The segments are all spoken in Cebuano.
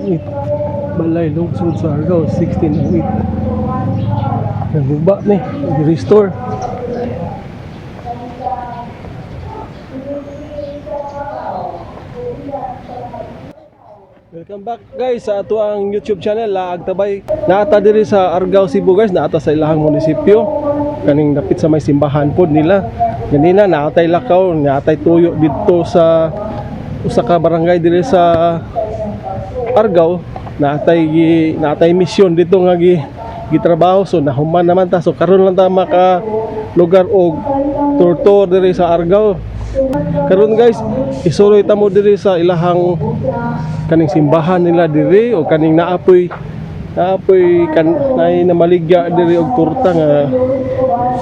It, Balay Lungsod sa Argao, 1608. Naguba ni, restore. Welcome back, guys, sa ato ang YouTube channel Laag Tabay. Naata diri sa Argao, Cebu, guys, naata sa ilahang munisipyo kaning dapit sa may simbahan pod nila. Ganina naatay lakaw, naatay tuyo didto sa usa ka barangay diri sa Argao, naatay misyon dito nga gi gitrabaho, so nahuman naman ta, so karon lang ta maka lugar og tour diri sa Argao. Karon, guys, isuroy ta mo diri sa ilahang kaning simbahan nila diri o kaning naapoy naapoy kan nay namaligya diri og torta nga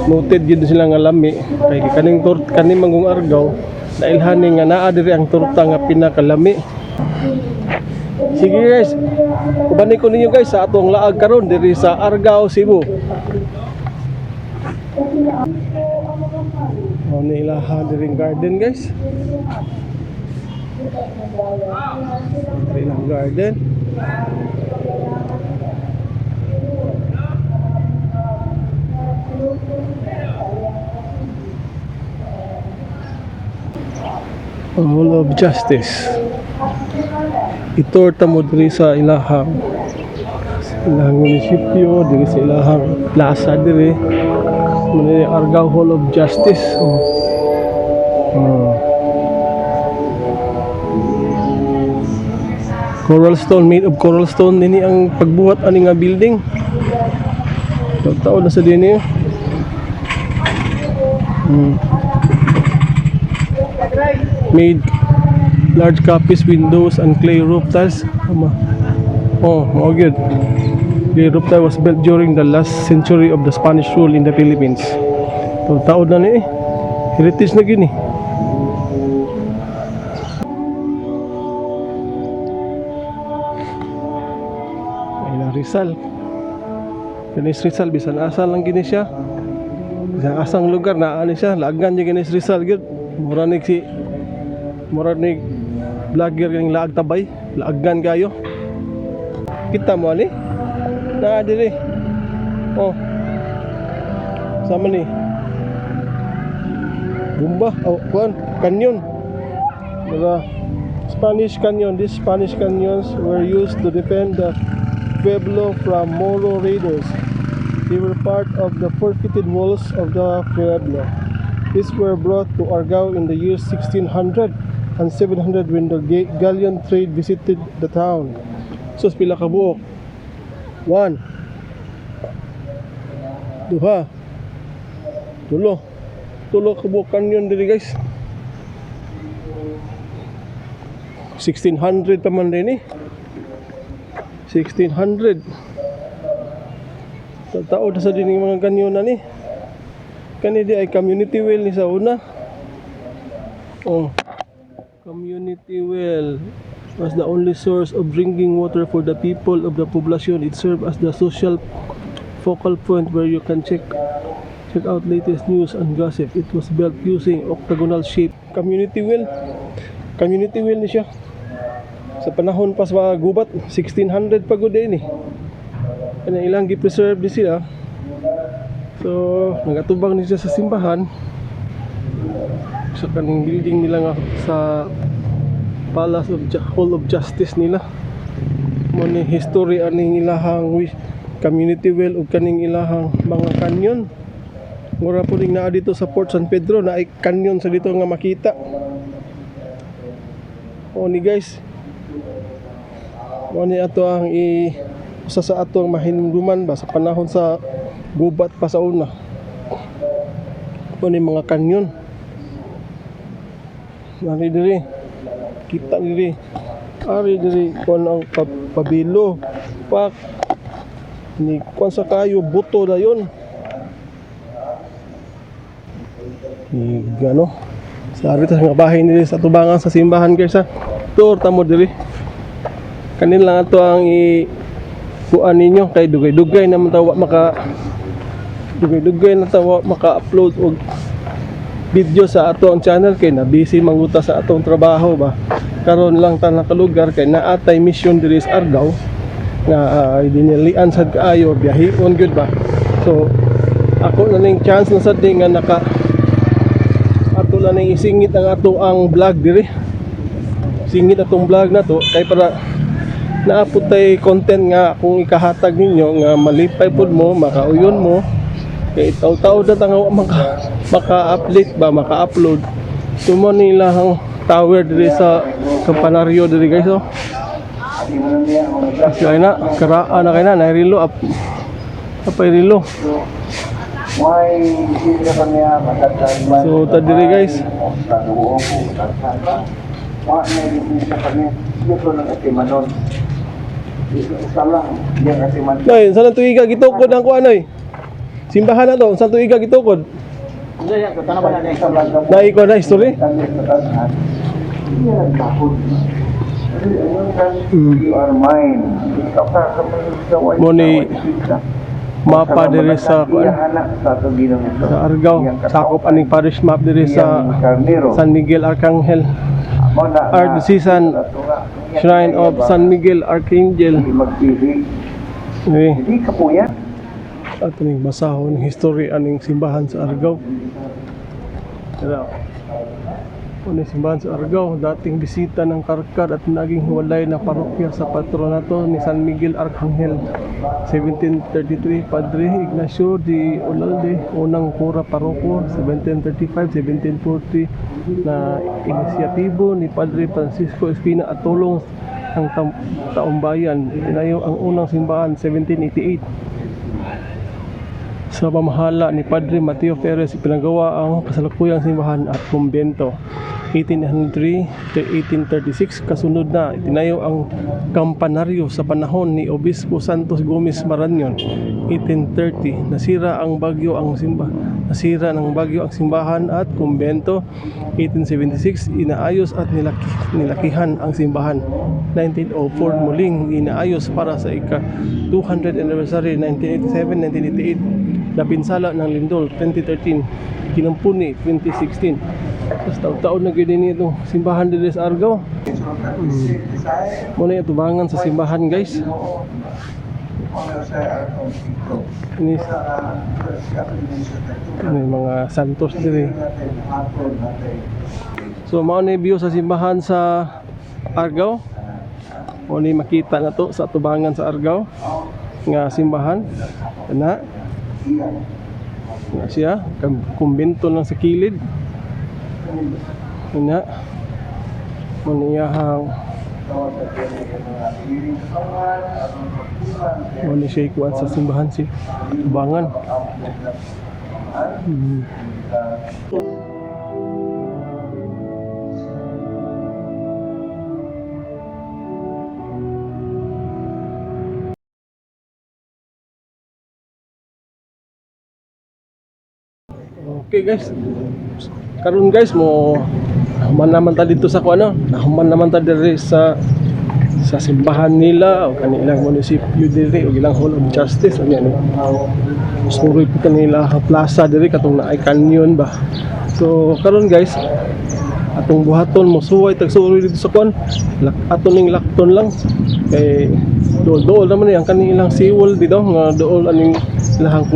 noted gid sila nga lami kay kaning tort kaning manggong Argao, nailhan ni nga naa diri ang torta nga pinakalami. Sige guys, ubanin ko ninyo, guys, sa atong laag karon diri sa Argao, Cebu. Mao ni ilaha diri garden, guys. Diri lang garden. Hall of Justice. I-tour ta mo diri sa ilahang munisipyo, diri sa ilahang plaza diri. Mao ni Argao Hall of Justice. Oh. Coral stone, made of coral stone nini ang pagbuhat ani nga building. Taon na sa dinhi. Made large copies, windows and clay roof tiles. Ama. Oh, mao gyud. Clay roof tile was built during the last century of the Spanish rule in the Philippines. So, taon na ni eh. Heritage na gini. Ay na Rizal. Ganis Rizal bisan asa lang gini siya. Bisan asang lugar na ani siya, laagan niya ganis Rizal gyud. Mura ni si mura ni vlogger ganing Laag Tabay, laagan kayo. Kita mo ani? Naa diri. Oh. Sama ni. Bumba, oh, kuan, canyon. Diba? Spanish canyon. These Spanish canyons were used to defend the pueblo from Moro raiders. They were part of the fortified walls of the pueblo. These were brought to Argao in the years 1600 and 700 when the galleon trade visited the town. So, pila ka buok? One. Duha. Tulo. Tulo ka buok canyon diri, guys. 1600 pa man din eh. 1600. Tao na sa din yung mga kanyon na ni. Kani di ay community well ni sa una. Oh. Community well was the only source of drinking water for the people of the poblacion. It served as the social focal point where you can check out latest news and gossip. It was built using octagonal shape. Community well. Community well ni siya. Sa panahon pa sa mga gubat, 1600 pa gud eh. Ano ilang gi-preserve ni sila. So, nagatubang ni siya sa simbahan sa kaning building nila nga sa Palace of Hall of Justice nila. Mo ni history aning ilahang community well ug kaning ilahang mga canyon. Mura po ning naa dito sa Port San Pedro na ay canyon sa dito nga makita. O ni guys. Mo ni ato ang i usa sa atong mahinumduman ba sa panahon sa gubat pa sa una. Mo ni mga canyon. Nari diri. Kita diri. Ari diri kuan ang pabilo. Pak ni kuan sa kayo buto dayon. Ni gano. Sa ari ta nga bahay nila sa tubangan sa simbahan, guys, ha. Tour ta mo diri. Kanin lang ato ang i kuan ninyo kay dugay-dugay naman tawa maka dugay-dugay na tawa maka-upload og video sa ato ang channel kay na busy manguta sa atong trabaho ba. Karon lang ta nakalugar kay naatay mission diri sa Argao nga dinilian sad kaayo, biyahion gyud ba. So ako na ning chance na sad ni nga naka ato lang ning isingit ang ato ang vlog diri. Singit atong vlog na to kay para naapot tay content nga kung ikahatag ninyo nga malipay pud mo, makauyon mo, kay taw-taw na tanga wa maka-update ba, maka-upload. So mo nila ang tower diri sa Kampanaryo diri, guys, oh. Kasi ay na, karaan na kay na, nairilo up. Apay rilo. So ta diri, guys. Wa na lisensya kami. Dito ng atimanon. Isa lang yung atiman. Nay, saan ang tuiga gitukod ang kuan, oy? Simbahan na to, saan tuiga gitukod? Nay ko na history. You are mine. Ikaw ka Mo ni mapa diri sa kuan sa Argao. Sakop aning parish map diri sa San Miguel Arcangel. Archdeacon Shrine of San Miguel Archangel. Magpili. Eh, Hindi ka po yan. Ato ning basahon ng history aning simbahan sa Argao. Tara. Ano simbahan sa Argao, dating bisita ng Karkar at naging hiwalay na parokya sa patronato ni San Miguel Arcangel. 1733, Padre Ignacio de Olalde, unang kura paroko. 1735-1740 na inisyatibo ni Padre Francisco Espina at tulong ng taumbayan. Itinayo ang unang simbahan 1788. Sa pamahala ni Padre Mateo Perez, ipinagawa ang kasalukuyang simbahan at kumbento. 1803 to 1836, kasunod na itinayo ang kampanaryo sa panahon ni Obispo Santos Gomez Marañon. 1830, nasira ng bagyo ang simbahan at kumbento. 1876, inaayos at nilakihan ang simbahan. 1904, muling inaayos para sa ika 200 anniversary. 1987-1988, napinsala ng lindol. 2013, kinampuni. 2016. Tapos taon-taon na gyud ni itong simbahan diri sa Argao. Muna yung tubangan sa simbahan, guys. Ini ano yung mga santos diri. So mao ni view sa simbahan sa Argao. Mao ni makita na to sa tubangan sa Argao nga simbahan. Ana. Nga siya, kumbento lang sa kilid. Ana. Mao ni iyahang mao ni siya ikuan sa simbahan si tubangan. Okay, guys. Karon, guys, mo human naman ta dito sa kuano. Nahuman naman ta diri sa simbahan nila o kanilang munisipyo diri o ilang Hall of Justice ano yan. Suroy po kanila ang plaza diri katong naay canyon ba. So karon, guys, atong buhaton mo suway tag suroy dito sa kuan. Ato ning lakton lang kay dool-dool naman ni ang kanilang seawall dito nga dool aning ilahang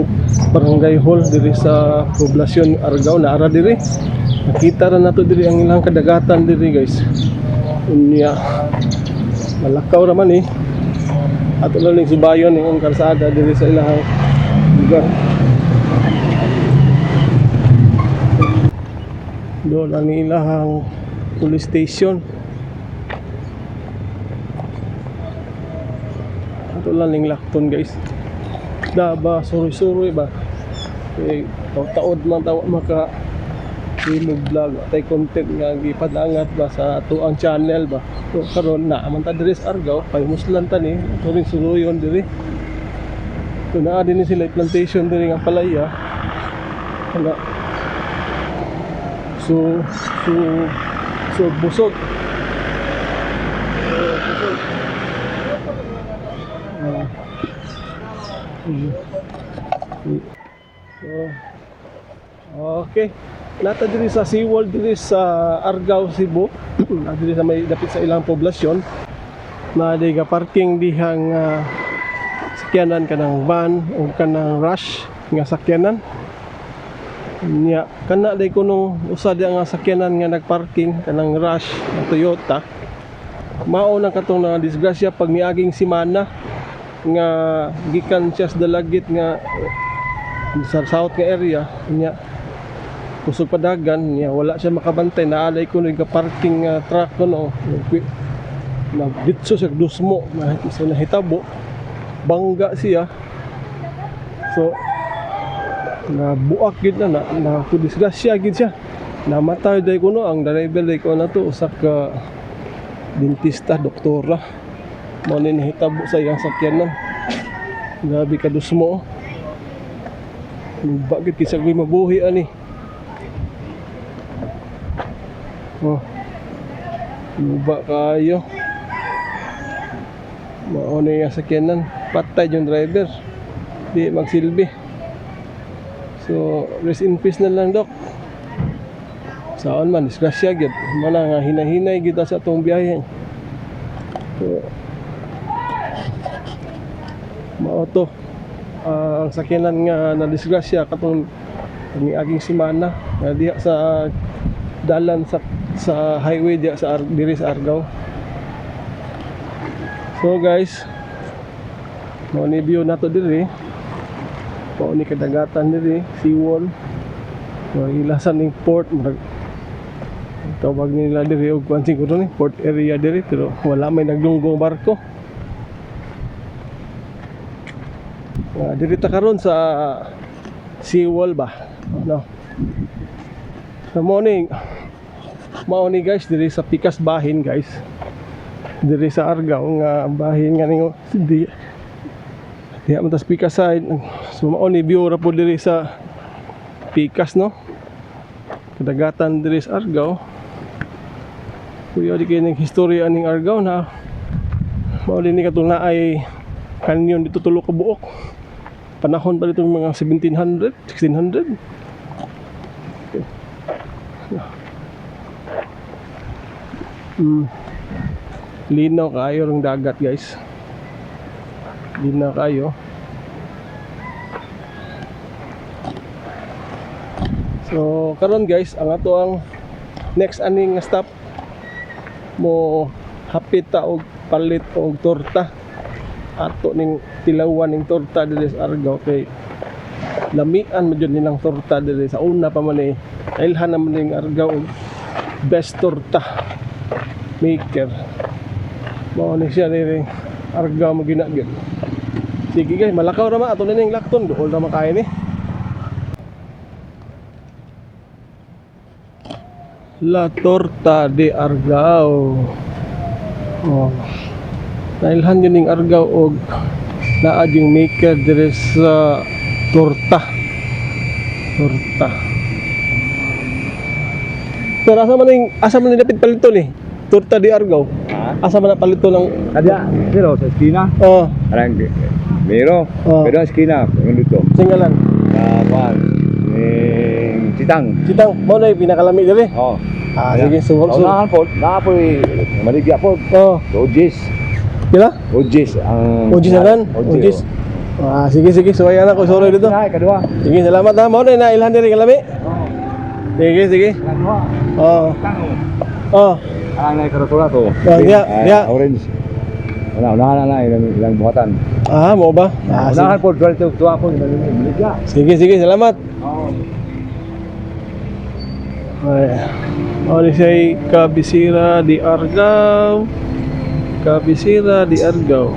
barangay hall diri sa poblasyon Argao na ara diri. Nakita ra nato diri ang ilang kadagatan diri, guys. Unya malakaw ra man eh. Ato lang ning subayon ning ang kalsada diri sa ilahang lugar. Doon ang ilahang police station. Ato lang ning lakton, guys. Da ba, suroy-suroy ba. Eh, taod man tawa maka himog vlog atay content nga gipadangat ba sa ato ang channel ba. So karon na man ta diri sa Argao, pahimuslan ta ni ato ring suroyon diri. So naa din ni sila plantation diri nga palaya. Wala. So busog. So, busog. Ah. So, okay. Naa ta diri sa seawall diri sa Argao, Cebu. Diri sa may dapit sa ilang poblasyon. Na di ga parking dihang sakyanan, kanang van o kanang Rush nga sakyanan. Nya kana day kuno usa di nga sakyanan nga nagparking, kanang Rush nga Toyota. Mao nang katong na disgrasya pag niaging simana nga gikan siya sa Dalagit nga sa south nga area. Nya kusog padagan niya, wala siya makabantay, naalay ko nag parking nga truck kuno, nagditso siya dusmo na sa nahitabo, bangga siya. So nabuak gid na na, na disgrasya gid siya, namatay day kuno ang driver day ko na to, usa ka dentista, doktora. Mao ni nahitabo sa iyang sakyanan. Grabe ka dusmo, oh. Bakit kinsa ko'y mabuhi ani? Oh. Luba kayo. Mao na yung sakyanan. Patay yung driver. Di magsilbi. So, rest in peace na lang, Dok. Saan man, disgrasya gyud. Mana nga hinahinay gyud ta sa atong biyahe. So, mao to. Ah, ang sakyanan nga na disgrasya katong niaging simana nga diha sa dalan sa highway diha sa diri sa Argao. So guys, mao ni view nato diri. Mao ni kadagatan diri, seawall. So ilasan ning port, murag tawag nila diri og kuan siguro ni port area diri, pero wala may naglunggong barko. Diri ta karon sa seawall ba? No. Sa morning, mao ni guys diri sa Pikas Bahin, guys. Diri sa Argao nga bahin nga ningo di diha man tas Pikas side. So mao ni view ra po diri sa Pikas, no. Kadagatan diri sa Argao. Kuya di kay ning historya aning Argao na mao din ni katong naay kanyon dito, tulo ka buok. Panahon pa dito mga 1700, 1600. Okay. Linaw kayo ng dagat, guys. Linaw kayo. So karon guys, ang ato ang next aning nga stop, mo hapit ta og palit og torta. Ato ning tilawan ning torta diri sa Argao kay lamian man jud nilang torta diri sa una pa man eh. Ilhan naman ning Argao og best torta maker. Mao ni siya diri Argao mo gina gyud. Sige guys, malakaw ra man ato na ning lakton, duol ra man kaayo ni. La Torta de Argao. Oh. Nailhan yun ning Argao og naa yung maker dire sa torta. Torta. Pero asa man ning dapit palito ni? Torta de Argao. Ha? Asa man na palito ng Kada, pero sa esquina. Oh, Arang Miro. Oh. Pero sa esquina, yung dito. Singalan. Sa kuan. Ning Sitang. Sitang, mao na yung pinakalami dire. Oh. Ah, sige, so, Unahan po, naa po maligya po. Oh, Ojis. pila? Ojis ang Ojis na kan? Ojis. Ojis. Ah, sige sige, so ayan ako, sorry dito. Ay, kadua. Sige, salamat ha. Mao na yung nailhan diri kalami. Oh. Sige, sige. Kadua. Oh. Sitang. Oh. Ang nay karatula to. Oh, diya, Ah, diya. Orange. Una, unahan na ilang buhatan. Ah, mo ba? Ah, sige. Unahan po, dwelto tuwa po, maligya. Sige, sige, salamat. Oh. Ay. Mao ni siya Kabisira di Argao. Kabisira di Argao.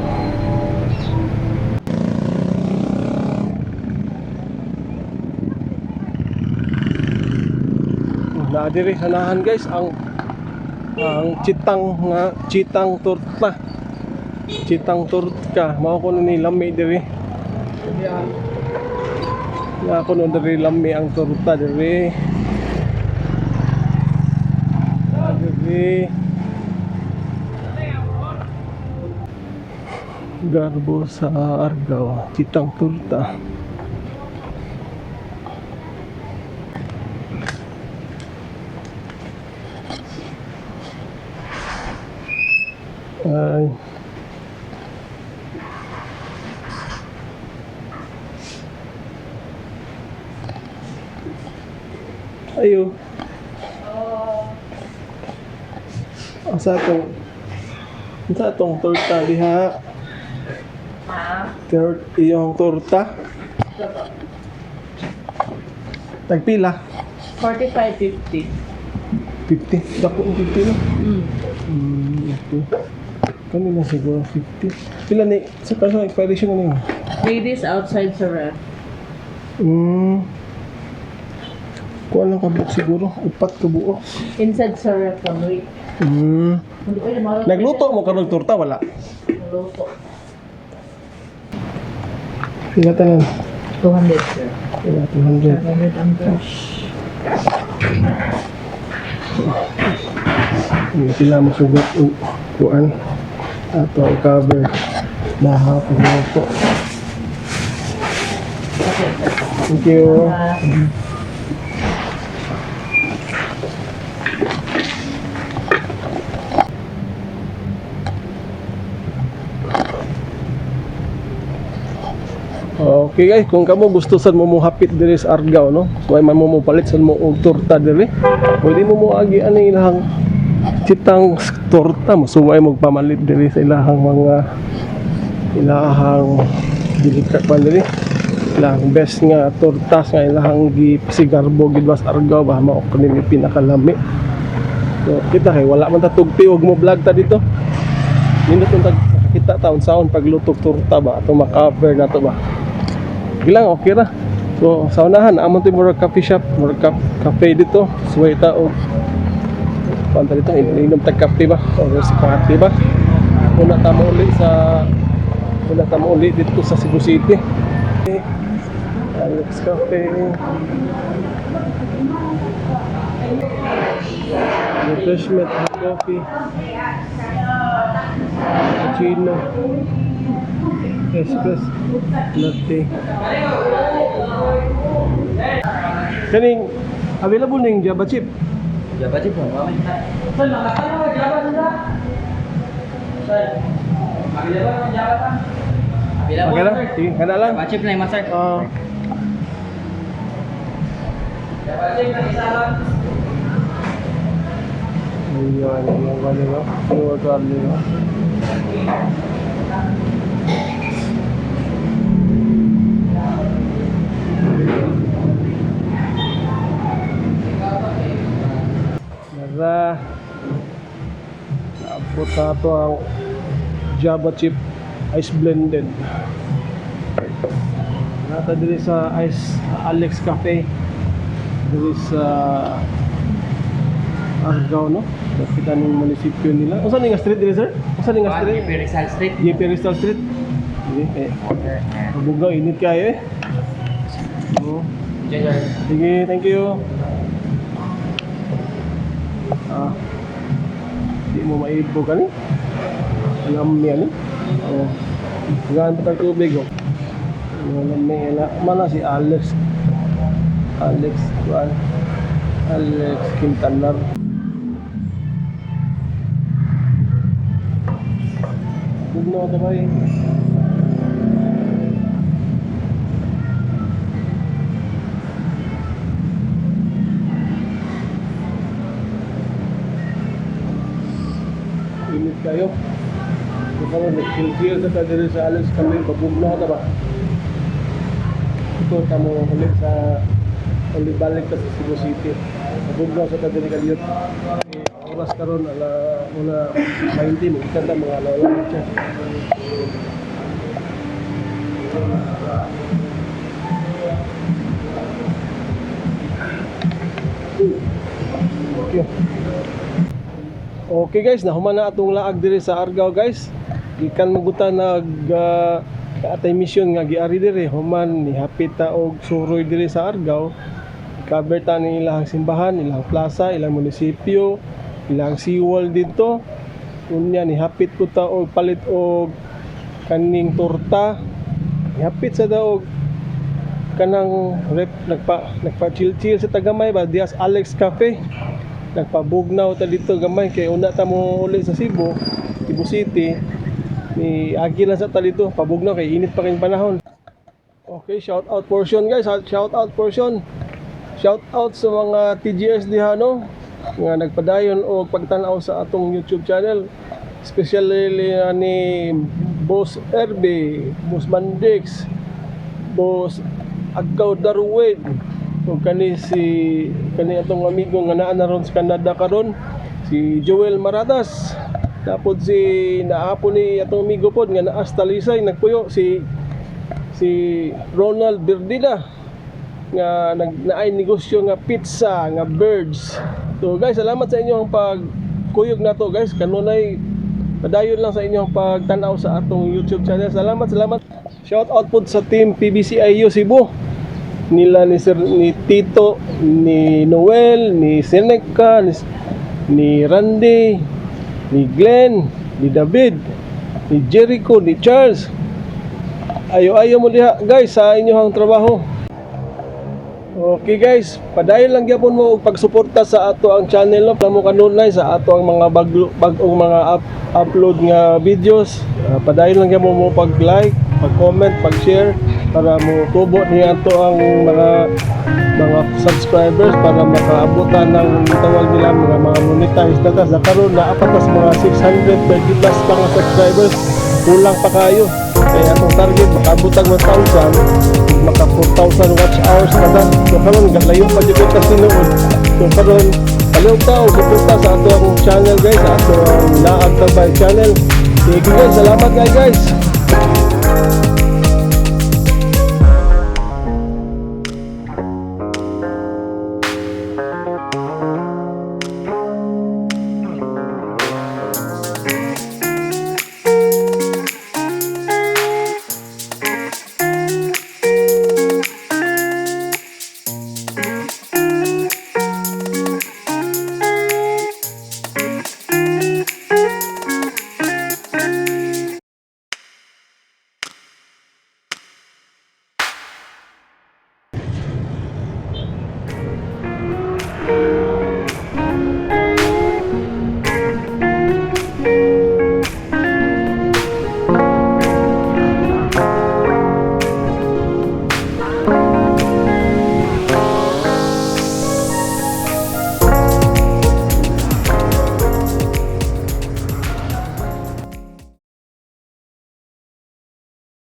Naa diri sanahan guys ang chitang nga chitang torta. Chitang torta mao ko ni lami diri. Na ako no diri lami ang torta diri. Ah, diri. Garbo sa Argao, chitang torta. Bye. Ayo. Asa atong torta diha? Ha? Iyong torta. Tagpila? 45.50. 50. Dako ang 50, no? Mm. Okay. Kanina siguro 50. Pila ni sa kaso expiration na niyo? 3 days outside sa ref. Kuha lang kabuok siguro. Upat ka buok. Inside sa ref one week. Hindi ko yung Nagluto mo karon torta, wala? Nagluto. Pila tanan? 200, sir. Pila 200. 200 ang brush. Hindi sila masugot og kuan ato ang cover na hapon po. Thank you. Okay guys, kung kamo gusto sad mo mohapit diri sa Argao, no? Kung ay man mo mopalit sad mo og torta diri, pwede mo moagi ani ilahang chitang torta mo suway mo pamalit diri sa ilahang mga ilahang dili ka pa diri. Ilahang best nga tortas nga ilahang gipasigarbo gid sa Argao ba mao kini ni pinakalami. So, kita kay wala man ta tugti og mo vlog ta dito. Nindot yung tag nakakita taon saon pagluto og torta ba ato ma-cover na to ba. Gilang okay ra. So sa unahan amon to murag coffee shop, murag cafe dito. Suway ta og kuan ta dito, ininom tag kape ba or si kape ba. Una ta mo uli sa una ta mo uli dito sa Cebu City. Alex Cafe. Refreshment, hot coffee. Cappuccino. Espresso. Latte. Kaning available ning Java chip. Java chip mo, mami. Sir, nakatanaw Java sila. Sir, available naman Java ta. Okay lang? Sige, kana lang. Java chip na yung sir. Ah, Java chip na isa lang. Ayun, yung ano, no? Yung order nila. Nara. Naabot na ito ang Java chip ice blended. Nata diri sa Ice Alex Cafe. Diri sa Argao, no? Nakita ng munisipyo nila. Unsa ni nga street diri, sir? Unsa ni nga street? JP Rizal Street. JP Rizal Street. Sige, eh. Mabugaw, init kayo eh. Oo. Sir. Sige, thank you. Ah. Di mo maibog ani? Lami ani? Oh. Gaan pa tag tubig oh. Lami na mana si Alex. Alex kuan. Alex Quintanar. Bugno ta bay. Init kayo. So karon nag-chill sa ta diri sa Alex kami babugno ta ba. Ito tamo ulit sa ulit balik ta sa Cebu City. Babugno sa ta diri kadiyot. Eh, oras karon ala una 20 mo kita mga ala siya. Okay. Okay guys, nahuman na atong laag diri sa Argao, guys. Gikan maguta nag atay mission nga giari diri human ni hapit ta og suroy diri sa Argao. Cover ta ni ilang simbahan, ilang plaza, ilang munisipyo, ilang seawall dito. Unya ni hapit ko ta og palit og kaning torta. Ni hapit sa daog kanang rep nagpa chill chill sa tagamay ba dias Alex Cafe. Nagpabugnaw ta dito gamay kay una ta mo uli sa Cebu. Cebu City, ni agi lang sa ta didto, pabugnaw kay init pa kayong panahon. Okay, shout out portion, guys, shout out portion. Shout out sa mga TGS diha, no, nga nagpadayon og pagtan-aw sa atong YouTube channel. Especially ni Boss Erbe, Boss Mandix, Boss Agaw Darwin, ug kani si kani atong amigo nga naa na ron sa Canada karon, si Joel Maradas. Tapos si naapo ni atong amigo pod nga naa sa Talisay nagpuyo, si Ronald Berdida nga nag naay negosyo nga pizza nga Birds. So guys, salamat sa inyong pagkuyog nato, guys. Kanunay padayon lang sa inyong pagtan-aw sa atong YouTube channel. Salamat, salamat. Shout out pod sa team PBCIU Cebu. Nila ni Sir, ni Tito, ni Noel, ni Seneca, ni Randy, ni Glenn, ni David, ni Jericho, ni Charles. Ayo-ayo mo diha, guys, sa inyong trabaho. Okay guys, padayon lang gyapon mo og pagsuporta sa ato ang channel, no. Mo kanunay sa ato ang mga bag-ong mga upload nga videos. Padayon lang gyapon mo pag-like, pag-comment, pag-share para mo tubo ni ato ang mga subscribers para makaabot ta ng tawag nila mga monetize na ta. Sa karon naa pa tas mga 630 plus pa nga subscribers, kulang pa kayo. Kaya atong target makaabot tag 1,000, maka 4,000 watch hours na ta. So karon layo pa jud ta tinuod. So karon palihog ta og suporta sa ato ang channel, guys, sa ato ang Laag Tabay channel. Sige guys, salamat kayo, guys.